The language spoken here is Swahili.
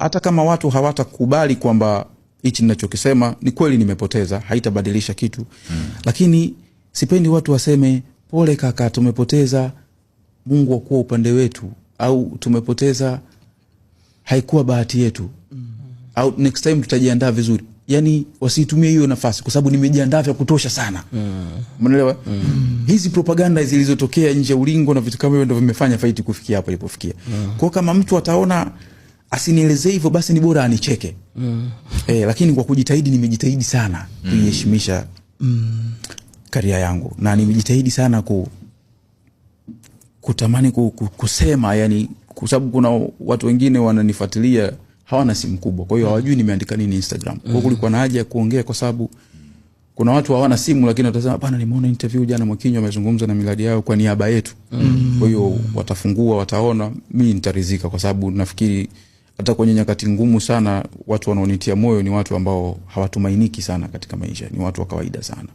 Hata kama watu hawatakubali kwamba hichi ninachokisema ni kweli, nimepoteza, haitabadilisha kitu, lakini sipendi watu waseme, "Pole kaka, tumepoteza, Mungu akuwa upande wetu," au "Tumepoteza, haikuwa bahati yetu," au "Next time tutajiandaa vizuri." Yani wasiitumie hiyo nafasi, kwa sababu nimejiandaa vya kutosha sana. Umeelewa? Hizi propaganda zilizotokea nje ya ulingo na vitu kama hivyo ndo vimefanya fight kufikia hapo ilipofikia. Kwao kama mtu ataona asinielezee hivyo, basi ni bora anicheke. Lakini kwa kujitahidi, nimejitahidi sana kuiheshimisha career yangu na nimejitahidi sana kutamani kusema, yani kwa sababu kuna watu wengine wananifuatilia hawana simu kubwa, kwa hiyo hawajui nimeandika nini Instagram. Kwa hiyo kulikuwa na haja ya kuongea, kwa sababu kuna watu hawana simu, lakini watasema, "Bana, nimeona interview jana, Mwakinyo amezungumza na miradi yao kwa niaba yetu." Kwa hiyo watafungua, wataona, mi nitaridhika, kwa sababu nafikiri hata kwenye nyakati ngumu sana watu wanaonitia moyo ni watu ambao hawatumainiki sana katika maisha, ni watu wa kawaida sana.